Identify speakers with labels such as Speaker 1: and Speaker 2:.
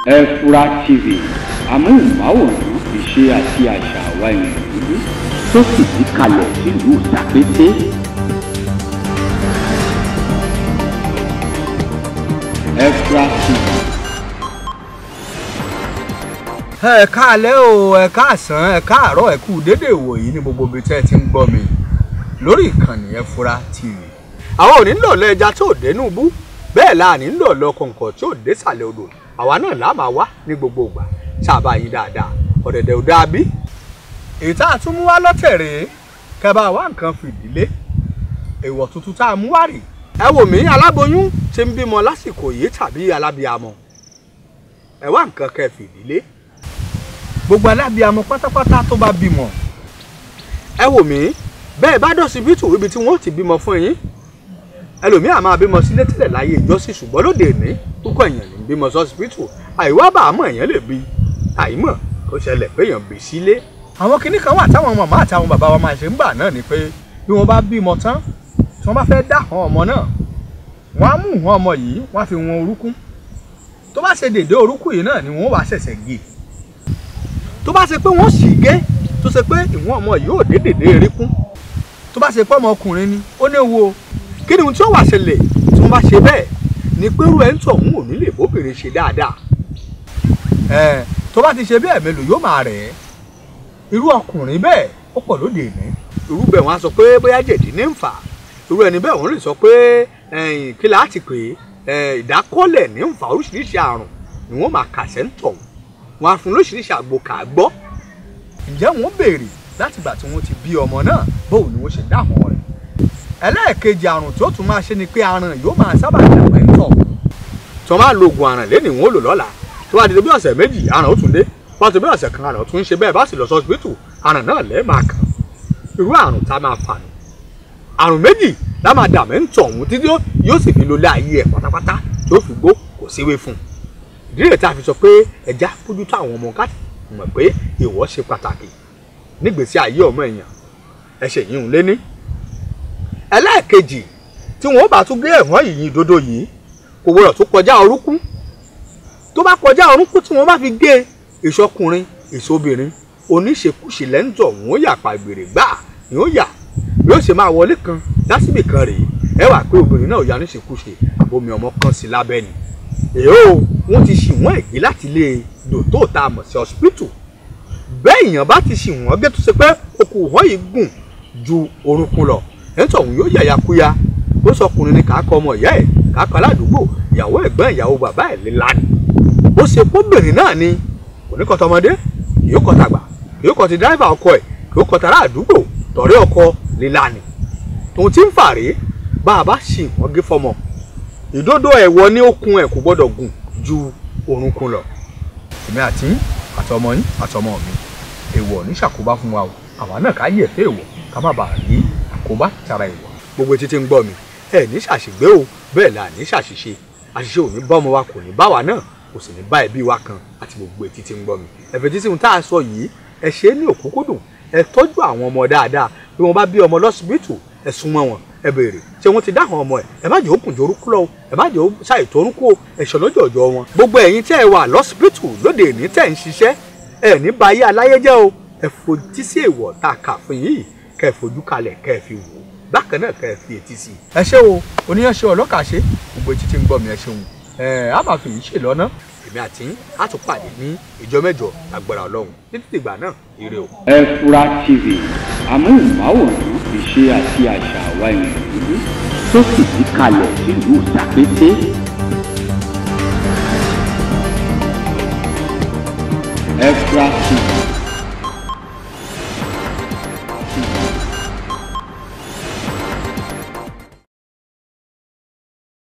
Speaker 1: Ẹ Fura TV, amóhùnmáwòrán ìṣe àti àṣà àwa èèyàn dúdú tó fìdí kalẹ̀ sílùú Ìtàkété. Ẹ Fura TV.
Speaker 2: Ẹ káalẹ́ o, ẹ káàsán, ẹ káàárọ̀, ẹ kú dédé ìwòyí ní gbogbo ibi tẹ́ ẹ ti ń gbọ́ mi lórí ìkànnì Ẹ Fura TV. Àwọn ò ní lọ lọ ẹja tí ò dénú bú, bẹ́ẹ̀ la ní lọ lọ kọ̀ǹkọ̀ tí ò dé sàlẹ̀ odò. Àwa náà là máa wá ní gbogbo ìgbà ṣàbà yín dáadáa, ọ̀dẹ̀dẹ̀ ò dáa bí. Èyí tá a tún mú wá lọ́tẹ̀ rèé, kẹ́ bá wá nǹkan fìdílé. Èèwọ̀ tuntun tá a mú wá rèé. Ẹ wò mí, aláboyún tí ń bímọ lásìkò yìí tàbí alábíamọ, ẹ wá nǹkan kẹ́ fìdílé. Gbogbo alábíamọ pátápátá tó bá bímọ, ẹ wò mí, bẹ́ẹ̀ bá dọ̀sibítù ibi tí wọ́n ti bímọ fún yín, ẹlòmíì á máa bímọ sílé tẹ́lẹ̀ láyé ìjọsìn, ṣùgbọ́n lóde òní púpọ̀ èèyàn ní bímọ sọ́sibítù. Àìwá bá àmọ́ èèyàn lè bí, àìmọ̀ kó ṣẹlẹ̀ pé èèyàn bí sílé. Àwọn kinní kan wà táwọn màmá àtàwọn bàbá wa máa ṣe ń bà náà ni pé bí wọ́n bá bímọ tán, tí wọ́n bá fẹ́ dá àwọn ọmọ náà, wọ́n á mú ìwọ̀n ọmọ yìí, wọ́n á fi wọn orúkún. Tó bá ṣe dèdè orúkún yìí náà ni wọ́n wá ṣẹ̀ṣẹ̀ gé. Tó bá ṣe pé wọ́n sì gé, tó ṣe pé ìwọ̀n ọmọ yìí ò dé dèdè erékún, tó bá ṣe pé ọmọkùnrin ni, ó ní wo kí ni ohun tí ó wà ṣẹlẹ̀ tí wọ́n bá ṣe bẹ́ẹ̀ ni pé irú ẹ̀ ń tọ̀ òun ò ní lè bóbìnrin ṣe dáadáa. Tó bá ti ṣe bẹ́ẹ̀ mélòó yóò máa rẹ̀ ẹ́. Irú ọkùnrin bẹ́ẹ̀ ó pọ̀ lóde ìní. Irú bẹ́ẹ̀ wọ́n á sọ pé bóyá jẹ̀dí ní ń fà. Irú ẹni bẹ́ẹ̀ wọ́n lè sọ pé kí láti pè é, ìdákọ́lẹ̀ ní ń fà. Oríṣiríṣi àrùn ni wọ́n máa kàṣẹ́ ń tọ̀. Wọ́n á fún lóṣìṣì àgbo kà á gbọ́. Ǹjẹ́ wọ́n béèrè láti ìgbà tí wọ́n ti bí ọmọ náà bóun ni wọ́n ṣe dáhùn rẹ̀? Ẹlẹ́ẹ̀kejì àrùn tí ó tún máa ṣe ni pé aràn yóò máa sábà dàgbà ń tọ̀. Tí wọ́n bá lo oògùn àràn lẹ́nìí wọ́n ó lò lọ́la. Tó bá di bí ọ̀sẹ̀ méjì àràn ó tún dé. Bá ti bí ọ̀sẹ̀ kan àràn ó tún ń ṣe bẹ́ẹ̀, bá sì lọ sọ́sibítù àràn náà lẹ́ẹ̀ máa kàn. Irú àrùn tá a máa fà nù. Àrùn méjì lá máa dàmẹ́ ń tọ̀ ọ̀hún títí yóò sì fi lo ilé ayé ẹ̀ pátápátá tí ó fi gbó, kò síwé fún un. Ìdí rẹ̀ tá a fi sọ pé ẹja bójútó àwọn ọmọ ká mọ̀ pé ìwọ ṣe pàtàkì nígbèsí ayé ọmọ èèyàn. Ẹsẹ̀ yìí ń lé ní. Ẹlẹ́ẹ̀kejì tí wọ́n bá tún gé ẹ̀wọ̀n yìí ìdodo yìí kò gbọdọ̀ tún kọjá orúnkún. Tó bá kọjá orúnkún tí wọ́n bá fi gé ìṣọkùnrin ìṣobìnrin oníṣekúṣe lẹ́ńtọ̀ wọ́n yà pàgbèrè gbà ni ó yà bí ó ṣe máa wọlé kan lásìbì kan rèé. Ẹ wà pé obìnrin náà ya oníṣekúṣe àbomi ọmọ kan sí lábẹ́ ni. Èyó wọ́n ti ṣì wọ́n ègé láti lé dòtó tá a mọ̀ sí ọsibítù. Bẹ́ẹ̀ èèyàn bá ti ṣì wọ́n gé tó ṣe pé okùn wọ́n yìí gùn ju orúnkún lọ, ẹ̀ńtọ̀ òun yóò yàyàkúya. Ó sọkùnrin ni kàákọ ọmọ ìyá ẹ̀, kàákọ aládùúgbò, ìyàwó ẹ̀gbọ́n, ìyàwó bàbá ẹ̀ lílá ni. Ó ṣe kóbìnrin náà ni kò ní kọ́ tọmọdé, yóò kọ́ tàgbà, yóò kọ́ ti dráìvà ọkọ ẹ̀, yóò kọ́ tara àdúgbò, tọ̀rẹ́ ọkọ lílá ni. Tòun ti ń fà rèé, bá a bá ṣì wọ́n gé fọmọ, ìdodo ẹ̀wọ̀ ní okùn ẹ̀ kò gbọ́dọ̀ gùn ju orúnkún lọ. Èmi àti àtọmọ yín àtọmọ mi, èèwọ̀ ní ṣàkóbá fún wa o. Àwa náà ká yẹ̀ fẹ́ èèwọ̀ ká má bàa rí àkóbá tara èèwọ̀. Gbogbo etí tí ń gbọ́ mi, ẹ ní ṣàṣìgbé o, bẹ́ẹ̀ la ní ṣàṣìṣe. Àṣìṣe ò ní bá ọmọ wa, kò ní bá wa náà, kò sì ní bá ẹbí wa kan àti gbogbo etí tí ń gbọ́ mi. Ẹ̀fẹ̀ tí tí tá a sọ yìí, ẹ ṣe é ní òkúnkúndùn, ẹ tọ́jú àwọn ọmọ dáadáa. Bí wọ́n bá bí ọmọ lọ́sibítù, ẹ súnmọ́ wọn, ẹ béèrè ṣé wọ́n ti dáhùn ọmọ ẹ̀, ẹ má jẹ́ ó kùn jorúkú lọ, ẹ má jẹ́ ó ṣàìtó orúkú o, ẹ ṣọ lọ́jọ́ ọjọ́ wọn. Gbogbo ẹ̀yin tẹ́ ẹ wà lọ́sibítù lóde òní tẹ́ ẹ ń ṣiṣẹ́, ẹ ní ba ayé aláyé jẹ́ o. Ẹ fojú sí èèwọ̀ tá a kà fún yìí, kẹ́ ẹ fojú kalẹ̀ kẹ́ ẹ fi wò ó, bákan náà kẹ́ ẹ fi etí sí i. Ẹ ṣé o, oníyanṣe ọlọ́kà ṣe, gbogbo etí tí ń gbọ́ mi ẹ ṣeun. Ẹ á máa fi yìí ṣe lọ́nà. Èmi àti yín á tún pàdé ní ìjọ mẹ́jọ agbára Ọlọ́run. Títí dìgbà náà, ire o.
Speaker 1: Ẹ Fura TV, amóhùnmáwòrán ìṣe àti àṣà àwa èèyàn dúdú tó fìdí kalẹ̀ sílùú Ìtàkété. Ẹ Fura TV.